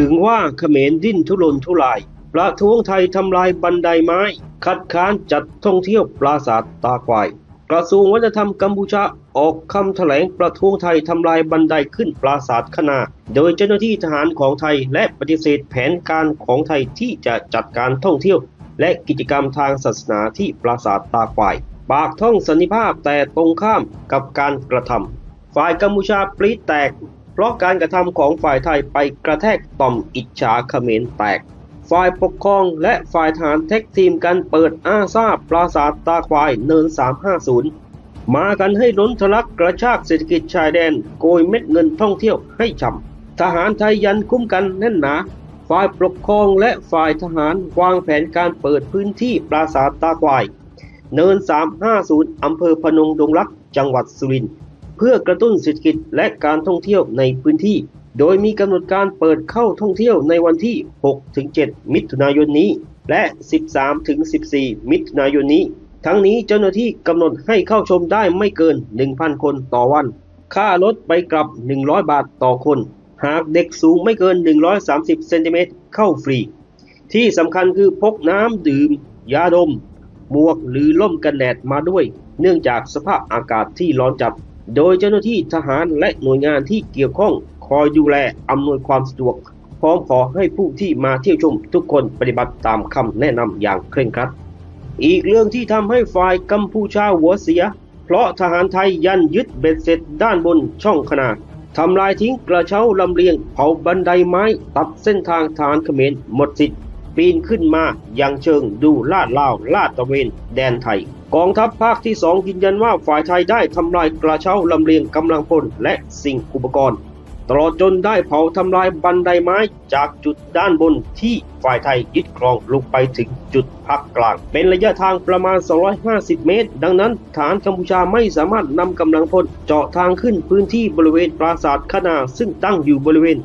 ເຖິງວ່າຂະເໝນດີ້ນທຸລົນທຸລາຍ ປະທ້ວງໄທທຳລາຍບັນໄດໄມ້ ຄັດຄ້ານຈັດທ່ອງທ່ຽວປາສາດຕາຄວາຍ. ກະຊວງວັດທະນະທຳກຳປູເຈຍອອກຄຳຖະແຫຼງປະທ້ວງໄທທຳລາຍບັນໄດຂຶ້ນປາສາດຄະນາ ໂດຍເຈົ້າໜ້າທີ່ທະຫານຂອງໄທ ແລະ ປະຕິເສດແຜນການຂອງໄທທີ່ຈະຈັດການທ່ອງທ່ຽວ ແລະ ກິດຈະກຳທາງສາສະໜາທີ່ປາສາດຕາຄວາຍ. ປາກທ້ອງສັນຕິພາບ ແຕ່ຕົງຂ້າມກັບການກະທຳ. ຝ່າຍກຳປູເຈຍປຣີດແຕກ ເພາະການກະທຳຂອງຝ່າຍໄທໄປກະແທກຕ່ອມອິດສາຂະເໝນແຕກ. ຝ່າຍປົກຄອງ ແລະ ຝ່າຍທະຫານແທັກທີມກັນເປີດອາຊາປາສາດຕາຄວາຍ ເນີນສາມຫ້າສູນ ມາກັນໃຫ້ລົ້ນທະລັກກະຊາກເສດຖະກິດຊາຍແດນ ໂກຍເມັດເງິນທ່ອງທ່ຽວໃຫ້ຊ່ຳ. ທະຫານໄທຢັນຄຸ້ມກັນແໜ້ນໜາ. ຝ່າຍປົກຄອງ ແລະ ຝ່າຍທະຫານວາງແຜນການເປີດພື້ນທີ່ປາສາດຕາຄວາຍ ເນີນສາມຫ້າສູນ ອຳເພີພະນົມດົງລັກ ຈັງຫວັດສຸລິນ ເພື່ອກະຕຸ້ນເສດຖະກິດ ແລະ ການທ່ອງທ່ຽວໃນພື້ນທີ່ ໂດຍມີກຳນົດການເປີດເຂົ້າທ່ອງທ່ຽວໃນວັນທີຫົກເຖິງເຈັດ ມິຖຸນາຍົນນີ້ ແລະ ສິບສາມເຖິງສິບສີ່ ມິຖຸນາຍົນນີ້. ທັງນີ້ເຈົ້າໜ້າທີ່ກຳນົດໃຫ້ເຂົ້າຊົມໄດ້ໄມ່ເກີນໜຶ່ງພັນຄົນຕໍ່ວັນ, ຄ່າລົດໄປກັບໜຶ່ງຮ້ອຍບາດຕໍ່ຄົນ, ຫາກເດັກສູງໄມ່ເກີນໜຶ່ງຮ້ອຍສາມສິບເຊັນຕີແມັດເຂົ້າຟຣີ. ທີ່ສຳຄັນຄືພົກນ້ຳດື່ມ, ຢາດົມ, ໝວກ ຫຼື ລົມກັນແດດມາດ້ວຍ ເນື່ອງຈາກສະພາບອາກາດທີ່ຮ້ອນຈັດ, ໂດຍເຈົ້າໜ້າທີ່ທະຫານ ແລະ ໜ່ວຍງານທີ່ກ່ຽວຂ້ອງຄອຍດູແລອຳນວຍຄວາມສະດວກ, ພ້ອມຂໍໃຫ້ຜູ້ທີ່ມາທ່ຽວຊົມທຸກຄົນປະຕິບັດຕາມຄຳແນະນຳຢ່າງເຄັ່ງຄັດ. ອີກເລື່ອງທີ່ທຳໃຫ້ຝ່າຍກຳປູເຈຍຫົວເສຍ ເພາະທະຫານໄທຢັນຍຶດເບັດເສັດດ້ານບົນຊ່ອງຄະນາ, ທຳລາຍຖິ້ມກະເຊົາລຳລຽງ, ເຜົາບັນໄດໄມ້, ຕັດເສັ້ນທາງທະຫານຂະເໝນໝົດສິດປີນຂຶ້ນມາຢ່າງເຊີງດູລາດລາວ, ລາດຕະເວນແດນໄທ. ກອງທັບພາກທີສອງຢືນຢັນວ່າ ຝ່າຍໄທໄດ້ທຳລາຍກະເຊົາລຳລຽງ, ກຳລັງພົນ ແລະ ສິ່ງອຸປະກອນ, ຕະຫຼອດຈົນໄດ້ເຜົາທຳລາຍບັນໄດໄມ້ ຈາກຈຸດດ້ານບົນທີ່ຝ່າຍໄທຍຶດຄອງລົງໄປເຖິງຈຸດພາກກາງ ເປັນໄລຍະທາງປະມານສອງຮ້ອຍຫ້າສິບເມດ. ດັ່ງນັ້ນ ທະຫານກຳປູເຈຍໄມ່ສາມາດນຳກຳລັງພົນເຈາະທາງຂຶ້ນພື້ນທີ່ບໍລິເວນປາສາດຄະນາ ຊຶ່ງຕັ້ງຢູ່ບໍລິເວນ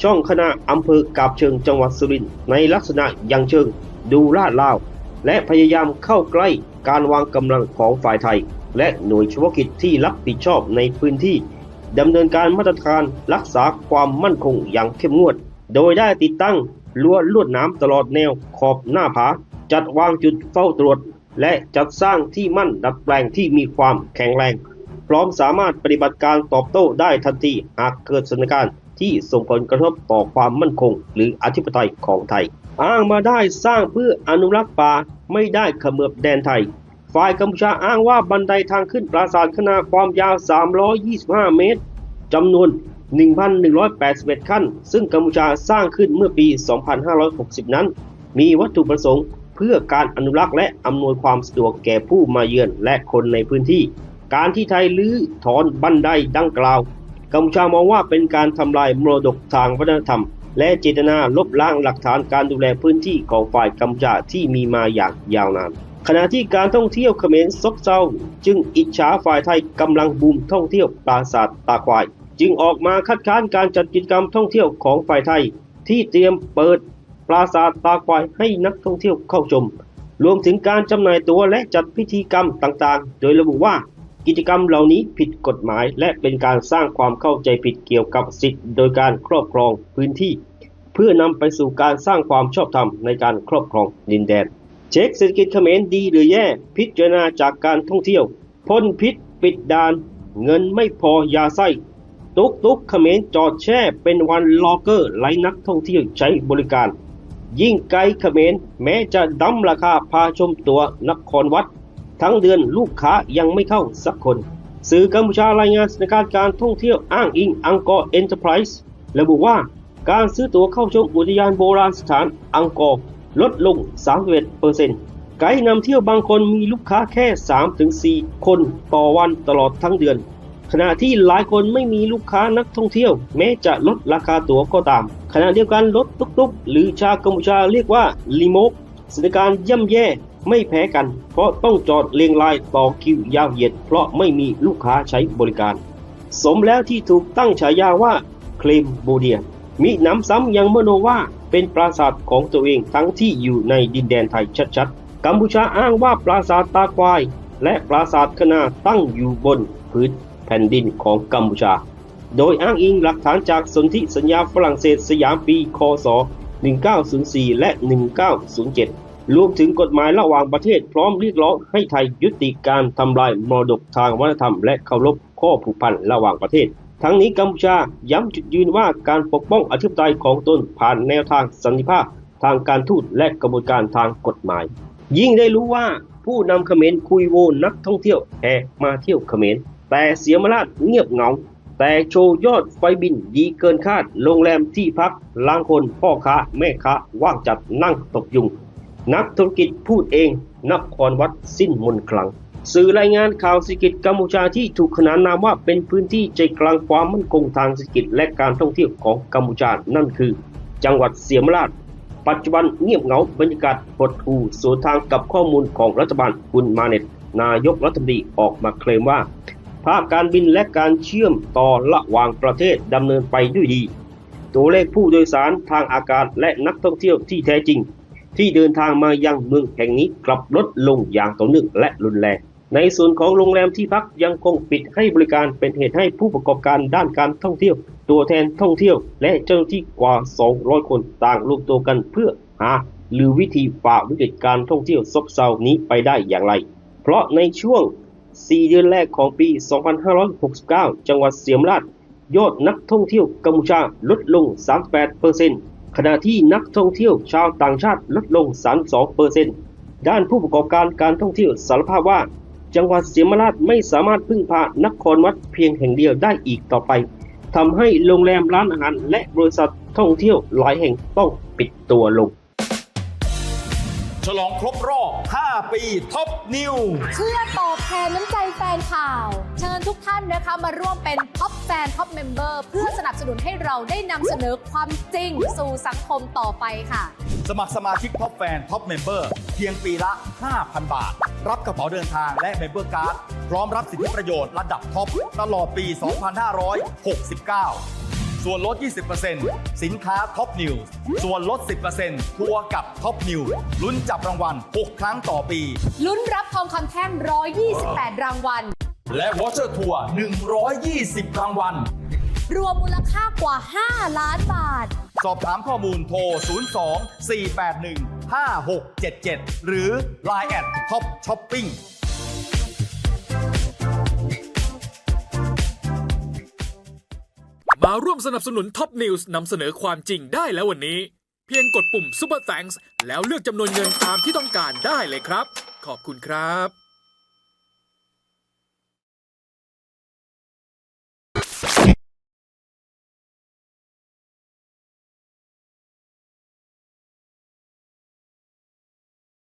ຊ່ອງຄະນາ ອຳເພີກາບເຊີງ ຈັງຫວັດສຸລິນ ໃນລັກສະນະຢ່າງເຊີງດູລາດລາວ ແລະ ພະຍາຍາມເຂົ້າໃກ້ການວາງກຳລັງຂອງຝ່າຍໄທ ແລະ ໜ່ວຍສະເພາະກິດທີ່ຮັບຜິດຊອບໃນພື້ນທີ່ ດຳເນີນການມາດຕະຖານຮັກສາຄວາມໝັ້ນຄົງຢ່າງເຂັ້ມງວດ, ໂດຍໄດ້ຕິດຕັ້ງຮົ້ວລວດໜາມຕະຫຼອດແນວຂອບໜ້າຜາ, ຈັດວາງຈຸດເຝົ້າຕະຫຼວດ ແລະ ຈັດສ້າງທີ່ໝັ້ນດັດແປງທີ່ມີຄວາມແຂງແຮງ, ພ້ອມສາມາດປະຕິບັດການຕອບໂຕ້ໄດ້ທັນທີ ຫາກເກີດສະຖານະການທີ່ສົ່ງຜົນກະທົບຕໍ່ຄວາມໝັ້ນຄົງ ຫຼື ອະທິປະໄຕຂອງໄທ. ອ້າງວ່າໄດ້ສ້າງເພື່ອອະນຸລັກປ່າ, ໄມ່ໄດ້ຂະເໝືອບແດນໄທ. ຝ່າຍກຳປູເຈຍອ້າງວ່າບັນໄດທາງຂຶ້ນປາສາດຄະນາຄວາມຍາວສາມຮ້ອຍຊາວຫ້າເມດ, ຈຳນວນໜຶ່ງພັນໜຶ່ງຮ້ອຍແປດສິບເອັດຂັ້ນ, ຊຶ່ງກຳປູເຈຍສ້າງຂຶ້ນເມື່ອປີສອງພັນຫ້າຮ້ອຍຫົກສິບນັ້ນ ມີວັດຖຸປະສົງເພື່ອການອະນຸລັກ ແລະ ອຳນວຍຄວາມສະດວກແກ່ຜູ້ມາເຢືອນ ແລະ ຄົນໃນພື້ນທີ່. ການທີ່ໄທຮື້ຖອນບັນໄດດັ່ງກ່າວ, ກຳປູເຈຍມອງວ່າເປັນການທຳລາຍມໍລະດົກທາງວັດທະນະທຳ ແລະ ເຈດຕະນາລົບລ້າງຫຼັກຖານການດູແລພື້ນທີ່ຂອງຝ່າຍກຳປູເຈຍທີ່ມີມາຢ່າງຍາວນານ. ຂະນະທີ່ການທ່ອງທ່ຽວຂະເໝນຊົບເຊົາ ຈຶ່ງອິດສາຝ່າຍໄທກຳລັງບູມທ່ອງທ່ຽວປາສາດຕາຄວາຍ, ຈຶ່ງອອກມາຄັດຄ້ານການຈັດກິດຈະກຳທ່ອງທ່ຽວຂອງຝ່າຍໄທ ທີ່ຕຽມເປີດປາສາດຕາຄວາຍໃຫ້ນັກທ່ອງທ່ຽວເຂົ້າຊົມ, ລວມເຖິງການຈຳໜ່າຍຕົ໋ວ ແລະ ຈັດພິທີກຳຕ່າງໆ, ໂດຍລະບຸວ່າ ກິດຈະກຳເຫຼົ່ານີ້ຜິດກົດໝາຍ ແລະ ເປັນການສ້າງຄວາມເຂົ້າໃຈຜິດກ່ຽວກັບສິດໂດຍການຄອບຄອງພື້ນທີ່ ເພື່ອນຳໄປສູ່ການສ້າງຄວາມຊອບທຳໃນການຄອບຄອງດິນແດນ. ເຊັກເສດຖະກິດຂະເໝນດີ ຫຼື ແຍ່, ພິຈາລະນາຈາກການທ່ອງທ່ຽວ, ພົ້ນພິດປິດດ່ານ, ເງິນໄມ່ພໍຢາໃຊ້, ຕຸກຕຸກຂະເໝນຈອດແຊ່ເປັນວັນລອກເກີ ໄລ່ນັກທ່ອງທ່ຽວໃຊ້ບໍລິການ, ຍິ່ງໄກຂະເໝນແມ້ຈະດຳລາຄາພາຊົມຕົວນະຄອນວັດ, ທັງເດືອນລູກຄ້າຍັງໄມ່ເຂົ້າສັກຄົນ. ສື່ກຳປູເຈຍລາຍງານສະຖານະການການທ່ອງທ່ຽວອ້າງອີງອັງກໍເອັນເຕີໄພຣສ໌ ລະບຸວ່າ ການຊື້ຕົ໋ວເຂົ້າຊົມອຸທະຍານໂບລານສະຖານອັງກໍລົດລົງສາມສິບເອັດເປີເຊັນ. ໄກນຳທ່ຽວບາງຄົນມີລູກຄ້າແຄ່ສາມເຖິງສີ່ຄົນຕໍ່ວັນຕະຫຼອດທັງເດືອນ, ຂະນະທີ່ຫຼາຍຄົນໄມ່ມີລູກຄ້ານັກທ່ອງທ່ຽວ ແມ້ຈະລົດລາຄາຕົ໋ວກໍຕາມ. ຂະນະດຽວກັນ ລົດຕຸກຕຸກ ຫຼື ຊາວກຳປູເຈຍລຽກວ່າລີໂມກ ສະຖານະການຍ່ຳແຍ່ ໄມ່ແພ້ກັນ ເພາະຕ້ອງຈອດລຽງລາຍຕໍ່ຄິວຍາວຢຽດ ເພາະໄມ່ມີລູກຄ້າໃຊ້ບໍລິການ. ສົມແລ້ວທີ່ຖືກຕັ້ງສາຍາວ່າ ເຄມໂບເດຍ. ມິໜຳຊ້ຳຍັງມະໂນວ່າເປັນປາສາດຂອງຕົວເອງ ທັງທີ່ຢູ່ໃນດິນແດນໄທຊັດໆ. ກຳປູເຈຍອ້າງວ່າປາສາດຕາຄວາຍ ແລະ ປາສາດຄະນາຕັ້ງຢູ່ບົນພື້ນແຜ່ນດິນຂອງກຳປູເຈຍ. ໂດຍອ້າງອີງຫຼັກຖານຈາກສົນທິສັນຍາຝຣັ່ງເສດສະຫຍາມປີ ຄ.ສ. ໜຶ່ງເກົ້າສູນສີ່ ແລະ ໜຶ່ງເກົ້າສູນເຈັດ ລວມເຖິງກົດໝາຍລະຫວ່າງປະເທດ, ພ້ອມຮຽກຮ້ອງໃຫ້ໄທຍຸຕິການທຳລາຍມໍລະດົກທາງວັດທະນະທຳ ແລະ ເຄົາລົບຂໍ້ຜູກພັນລະຫວ່າງປະເທດ. ທັງນີ້, ກຳປູເຈຍາຢ້ຳຈຸດຢືນວ່າການປົກປ້ອງອະທິປະໄຕຂອງຕົນຜ່ານແນວທາງສັນຕິພາບທາງການທູດ ແລະ ກະບວນການທາງກົດໝາຍ. ຍິ່ງໄດ້ຮູ້ວ່າຜູ້ນຳຂະເໝນຄຸຍໂວນັກທ່ອງທ່ຽວແຫ່ມາທ່ຽວຂະເໝນ, ແຕ່ສຽມມະລາດງຽບເຫງົາ, ແຕ່ໂຊຍອດໄຟບິນດີເກີນຄາດ, ໂຮງແຮມ, ທີ່ພັກ, ລານຄົນ, ພໍ່ຄ້າ, ແມ່ຄ້າ, ວ່າງຈັດ, ນັ່ງຕົກຍຸງ, ນັກທຸລະກິດພູດເອງ, ນະຄອນວັດສິ້ນມົນຂລັງ. ສື່ລາຍງານຂ່າວເສດຖະກິດກຳປູເຈຍາທີ່ຖືກຂນານນາມວ່າເປັນພື້ນທີ່ໃຈກາງຄວາມໝັ້ນຄົງທາງເສດຖະກິດ ແລະ ການທ່ອງທ່ຽວຂອງກຳປູເຈຍາ ນັ້ນຄື ຈັງຫວັດສຽມມະລາດ, ປັດຈຸບັນງຽບເຫງົາ, ບັນຍາກາດຫົດຫູ່, ສວນທາງກັບຂໍ້ມູນຂອງລັດຖະບານບຸນມາເນັດ. ນາຍົກລັດຖະມົນຕີອອກມາເຄລມວ່າ ພາກການບິນ ແລະ ການເຊື່ອມຕໍ່ລະຫວ່າງປະເທດດຳເນີນໄປດ້ວຍດີ. ຕົວເລກຜູ້ໂດຍສານທາງອາກາດ ແລະ ນັກທ່ອງທ່ຽວທີ່ແທ້ຈິງ ທີ່ເດີນທາງມາຍັງເມືອງແຫ່ງນີ້ກັບລົດລົງຢ່າງຕໍ່ເນື່ອງ ແລະ ຮຸນແຮງ. ໃນສ່ວນຂອງໂຮງແຮມ, ທີ່ພັກຍັງຄົງປິດໃຫ້ບໍລິການ, ເປັນເຫດໃຫ້ຜູ້ປະກອບການດ້ານການທ່ອງທ່ຽວ, ຕົວແທນທ່ອງທ່ຽວ ແລະ ເຈົ້າໜ້າທີ່ກວ່າສອງຮ້ອຍຄົນຕ່າງລວມຕົວກັນເພື່ອຫາ ຫຼື ວິທີຝ່າວິກິດການທ່ອງທ່ຽວຊົບເຊົານີ້ໄປໄດ້ຢ່າງໄລ, ເພາະໃນຊ່ວງສີ່ເດືອນແລກຂອງປີສອງພັນຫ້າຮ້ອຍຫົກສິບເກົ້າ ຈັງຫວັດສຽມມະລາດ ຍອດນັກທ່ອງທ່ຽວກຳປູເຈຍາລົດລົງສາມສິບແປດເປີເຊັນ, ຂະນະທີ່ນັກທ່ອງທ່ຽວຊາວຕ່າງຊາດລົດລົງສາມສິບສອງເປີເຊັນ. ດ້ານຜູ້ປະກອບການການທ່ອງທ່ຽວສາລະພາບວ່າ ຈັງຫວັດສຽມມະລາດໄມ່ສາມາດເພິ່ງພານະຄອນວັດພຽງແຫ່ງດຽວໄດ້ອີກຕໍ່ໄປ, ທຳໃຫ້ໂຮງແຮມ, ຮ້ານອາຫານ ແລະ ບໍລິສັດທ່ອງທ່ຽວຫຼາຍແຫ່ງຕ້ອງປິດຕົວລົງ. ສະຫຼອງຄົບຮອບຫ້າປີ Top News ເພື່ອຕອບແທນນ້ຳໃຈແຟນຂ່າວ ເຊີນທຸກທ່ານນະຄະ ມາຮ່ວມເປັນ Top Fan Top Member ເພື່ອສະໜັບສະໜູນໃຫ້ເຮົາໄດ້ນຳສະເໜີຄວາມຈິງສູ່ສັງຄົມຕໍ່ໄປຄ່ະ. ສະໝັກສະມາຊິກ Top Fan Top Member ພຽງປີລະຫ້າພັນບາດ, ຮັບກະເປົາເດີນທາງ ແລະ Member Card ພ້ອມຮັບສິດທິປະໂຫຍດລະດັບ Top ຕະຫຼອດປີສອງພັນຫ້າຮ້ອຍຫົກສິບເກົ້າ, ສ່ວນລົດຊາວເປີເຊັນ ສິນຄ້າ Top News ສ່ວນລົດສິບເປີເຊັນ ທົວກັບ Top News ລຸ້ນຈັບລາງວັນຫົກຄັ້ງຕໍ່ປີ, ລຸ້ນຮັບທອງຄຳແທ່ງຮ້ອຍຊາວແປດລາງວັນ ແລະ ວໍເຈີທົວໜຶ່ງຮ້ອຍຊາວລາງວັນ ລວມມູນລະຄ່າກວ່າຫ້າລ້ານບາດ. ສອບຖາມຂໍ້ມູນໂທ ສູນສອງ ສີ່ແປດໜຶ່ງ ຫ້າຫົກເຈັດເຈັດ ຫຼື Line at Top Shopping. ມາຮ່ວມສະໜັບສະໜູນ Top News ນຳສະເໜີຄວາມຈິງໄດ້ແລ້ວວັນນີ້. ພຽງກົດປຸ່ມ Super Thanks ແລ້ວເລືອກຈຳນວນເງິນຕາມທີ່ຕ້ອງການໄດ້ເລີຍຄັບ. ຂອບຄຸນຄັບ.